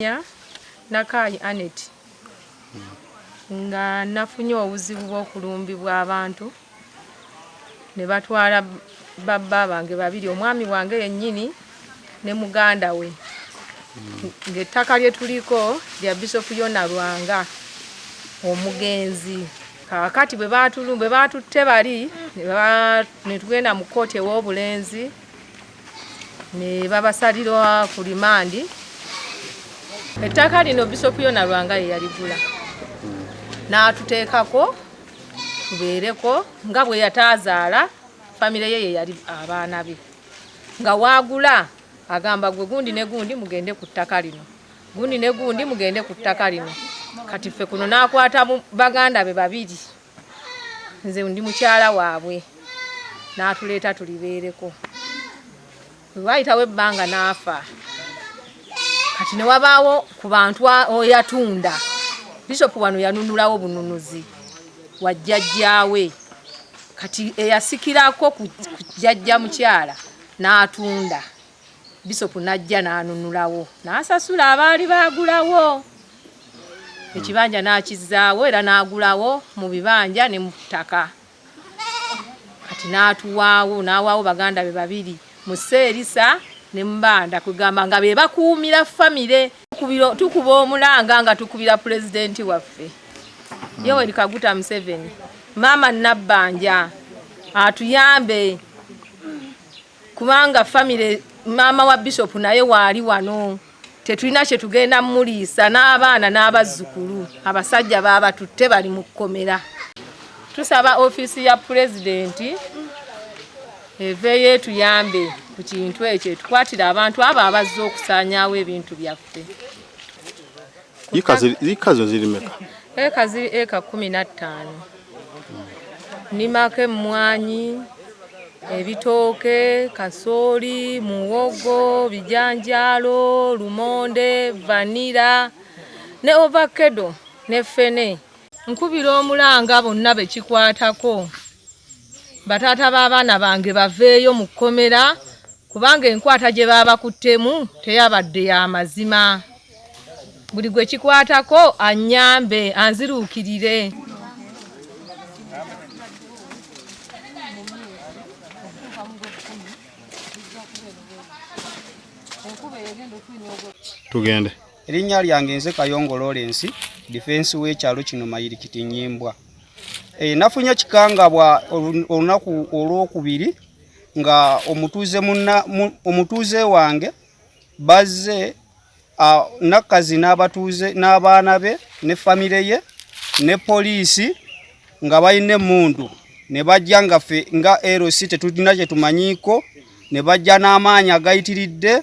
Amannya Nakaayi Annet nga nafunye obuzibu bw'okulumbibwa abantu ne batwala babba bange babiri, omwami wange yennyini ne muganda we, ng'ettaka lye tuliko lya Bisopu Yona Lwanga omugenzi. Kaakati bwe baatutte bali ne tugenda mu kkooti ew'obulenzi ne babasalira ku limandi. Ettaka lino Bisopu Yona Lwanga ye yaligula n'atuteekako tubeereko nga bwe yataazaala famire ye, ye yali abaana be nga waagula agamba gwe gundi ne gundi mugende ku ttaka lino, gundi ne gundi mugende ku ttaka lino. Kati ffe kuno n'akwata baganda be babiri, nze ndi mukyala waabwe, n'atuleeta tulibeereko. Bwe waayitawo ebbanga n'afa. Kati ne wabaawo ku bantu oyatunda Bisopu wano yanunulawo bununuzi wa jjajjaawe, kati eyasikirako ku jjajja mukyala n'atunda, Bisopu n'ajja n'anunulawo n'asasula abaali baagulawo ekibanja n'akizzaawo era n'agulawo mu bibanja ne mu ttaka. Kati n'atuwaawo n'awaawo baganda be babiri Museerisa ne Mbanda, kwegamba nga be bakuumira famire. Tukuba omulanga nga tukubira pulezidenti waffe Yoweri Kaguta Museveni, maama Nabbanja atuyambe, kubanga famire maama wa Bishopu naye waali wano, tetulina kye tugenda muliisa n'abaana n'abazzukulu. Abasajja baabatutte bali mu kkomera. Tusaba ofiisi ya pulezidenti eveeyo etuyambe ku kintu ekyo, etukwatire abantu abo abazze okusaanyaawo ebintu byaffe. Yika zo ziri meka? Eka ziri eka 15. Nnimako emmwanyi, ebitooke, kasooli, muwogo, bijanjaalo, lumonde, vanira ne ovakedo ne ffene. Nkubira omulanga bonna be kikwatako, bataata b'abaana bange baveeyo mu kkomera, kubanga enkwata gye baabakuttemu teyabadde ya mazima. Buli gwe kikwatako annyambe anziruukirire. Tugende. Erinnya lyange nze Kayongo Lawrence, difensi w'ekyalo kino Mayirikiti Nyimbwa. Nafunye kikangabwa olunaku olwokubiri nga omutuuze wange bazze Nakkazi n'abatuuze n'abaana be ne famire ye ne poliisi nga balina emmundu ne bajja nga ffe nga LC tetulina kye tumanyiiko, ne bajja n'amaanyi agayitiridde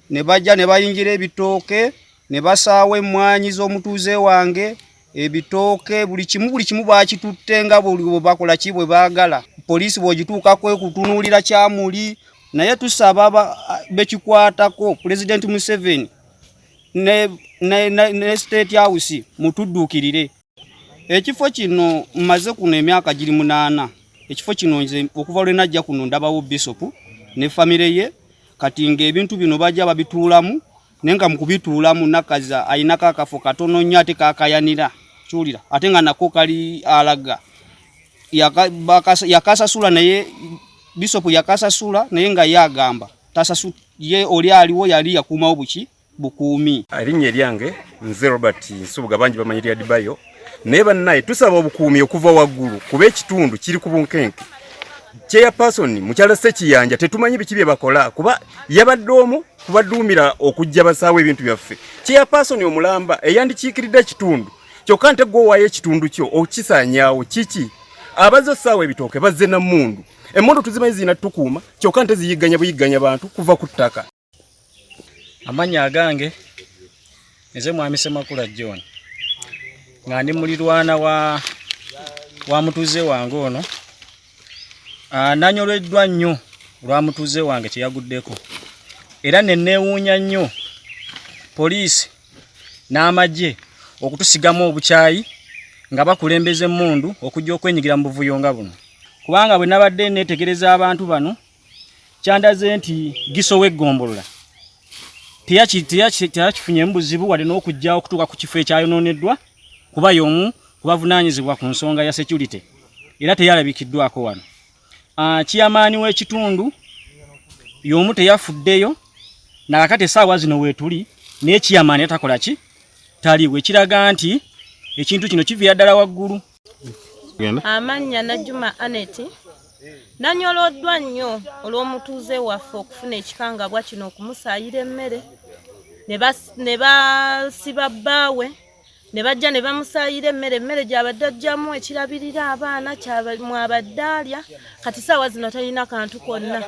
ne bajja ne bayingira ebitooke ne basaawa emmwanyi z'omutuuze wange, ebitooke, buli kimu, buli kimu baakitutte nga buli bwe bakola ki bwe baagala. Poliisi bw'ogituukako ekutunuulira kyamuli, naye tusaba bekikwatako Pulezidenti Museveni ne State House mutudduukirire. Ekifo kino mmaze kuno emyaka giri 8. Ekifo kino nze okuva lwe najja kuno ndabawo Bisopu ne famire ye, kati ng'ebintu bino bajja babituulamu, naye nga mu kubituulamu Nakaza alinako akafo katono nnyo ate kakayanira kiwulira, ate nga nako kali alaga yakasasula, naye Bisopu yakasasula, naye nga ye agamba ye oli aliwo yali yakuumawo buki bukuumi. Erinnya eryange nze Robert Nsubuga, bangi bamanyi lya Dibayo, naye bannaye tusaba obukuumi okuva waggulu kuba ekitundu kiri ku bunkenke. Chairperson mukyala Ssekiyanja tetumanyi biki bye bakola, kuba yabadde omu kubaduumira okujja basaawo ebintu byaffe. Chairperson omulamba eyandikiikiridde ekitundu, kyokka nte gwe owaayo ekitundu kyo okisaanyaawo kiki? Abazze osaawa ebitooke bazze na mmundu, emmundu tuzimanyi zirina tukuuma, kyokka nte ziyigganya buyigganya bantu kuva ku ttaka. Amannya agange nze Mwami Ssemakula John, nga ndi mulirwana wa mutuuze wange ono. Nanyoleddwa nnyo olwa mutuuze wange kye yaguddeko, era ne neewuunya nnyo poliisi n'amagye okutusigamu obukyayi nga bakulembeza emmundu okujja okwenyigira mu buvuyo nga buno, kubanga bwe nabadde neetegereza abantu bano kyandaze nti Giso w'eggombolola Teyakifunyemu buzibu wadde n'okujja okutuuka ku kifo ekyayonooneddwa, kuba y'omu kubavunaanyizibwa ku nsonga ya security, era teyalabikiddwako wano. Chairman w'ekitundu y'omu teyafuddeyo, nakakati essaawa zino weetuli naye chairman yatakola ki, taliiwo, ekiraga nti ekintu kino kiviira ddala waggulu. Amannya Najjuma Annet. Nanyoloddwa nnyo olw'omutuuze waffe okufuna ekikangabwa kino, okumusaayira emmere ne basiba bbaawe ne bajja ne bamusaayira emmere, emmere gy'abadde aggyamu ekirabirira abaana mwabadde alya. Kati saawa zino talina kantu konna.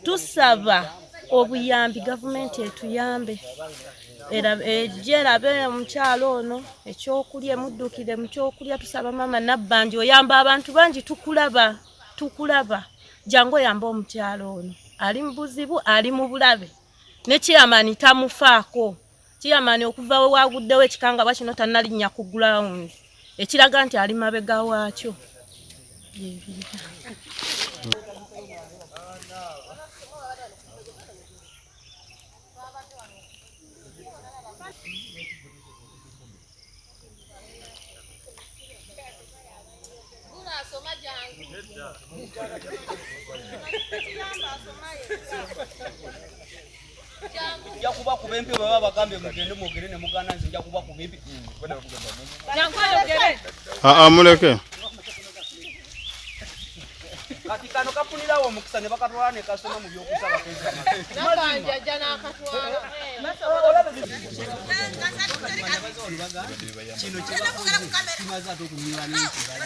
Tusaba obuyambi, gavumenti etuyambe, ejje erabe omukyalo ono ekyokulya, emuddukire mu kyokulya. Tusaba maama Nabbanja, oyamba abantu bangi, tukulaba, tukulaba, jangu oyambe omukyalo ono, ali mu buzibu, ali mu bulabe, ne chairman tamufaako. Chairman okuva we waguddewo ekikangabwa kino tannalinnya ku ground, ekiraga nti ali mabega waakyo. Nja kubakuba empi. Baba bagambye mugende mwogere ne muganda, nze nja kubakuba empi. Aa, muleke. Kati kano kafunirawo omukisa ne bakatwala ne kasoma mu byokusaba. Nabbanja ajja n'akatwala. Kino kimaze ate okunyula n'ekibala.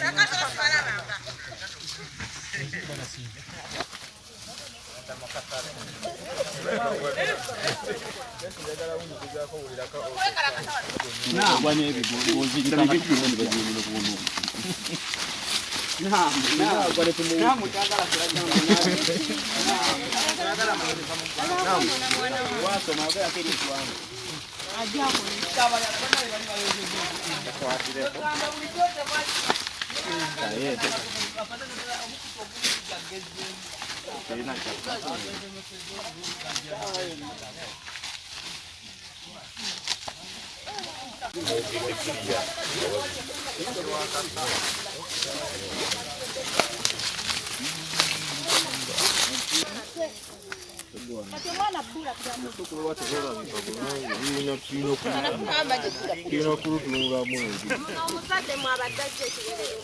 Omuzadde mwabadde ajja ekiwerera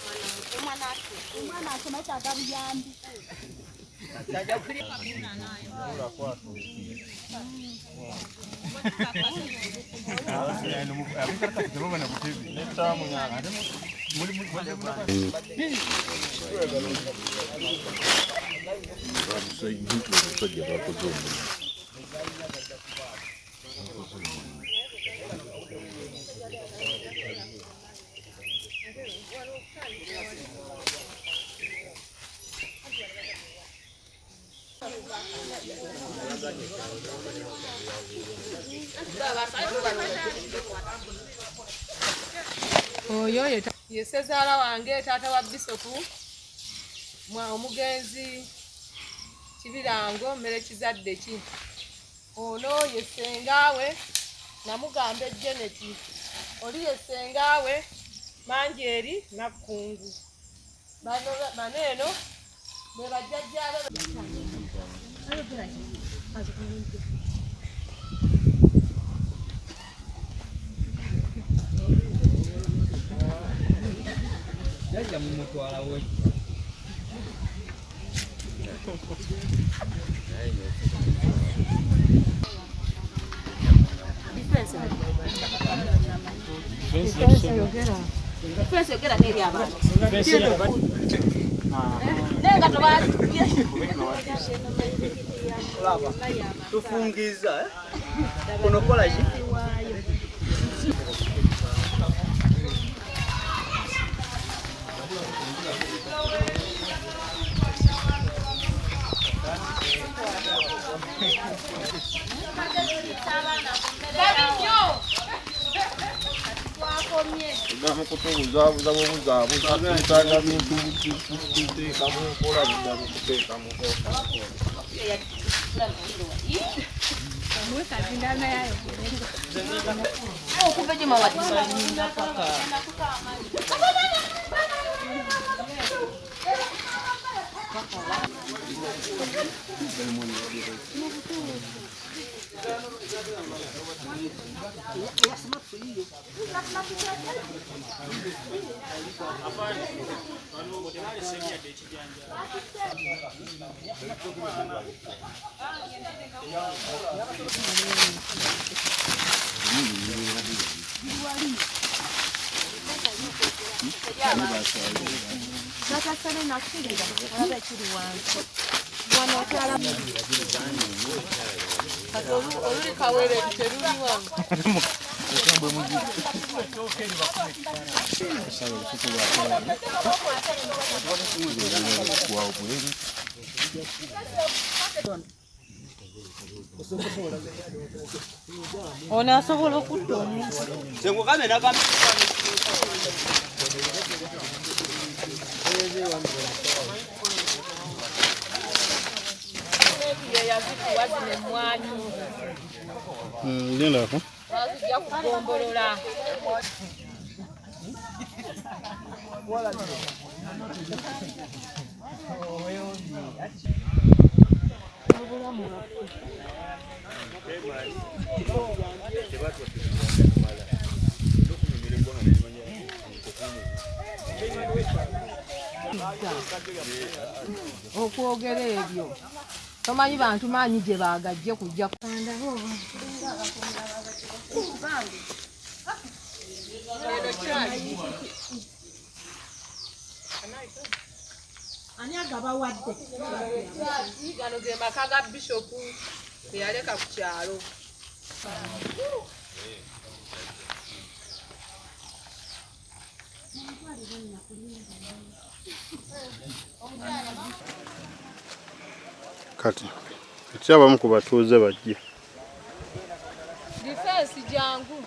omwana, omwana asoma kyagala buyambi. Omusajja bakoze omulimu. Oyo ye ssezaala wange, taata wa bisopu mwa omugenzi Kibirango mmere kizadde ki. Ono ye ssengaawe Namugamba Ejjeneti, oli ye ssengaawe Manjeeri Nakkungu. Bano eno bwe bajjajjaabe. Jjajja mumutwalawo. Tufungiza kuno kola ki? Ogamba kutubuzabuza bubuzaabuza, twetaaga bintu kuteeka mu nkola, bidda kuteeka mu nkola. Ono asobola okutta omuntu. Gendako. Bazijja kugombolola. Okwogera ebyo tomanyi bantu maanyi gye baagajje kujja. Ani agabawadde? Gano ge maka ga bishopu eyaleka ku kyalo. Kati ekyabamu ku batuuze bajje. Difensi jangu.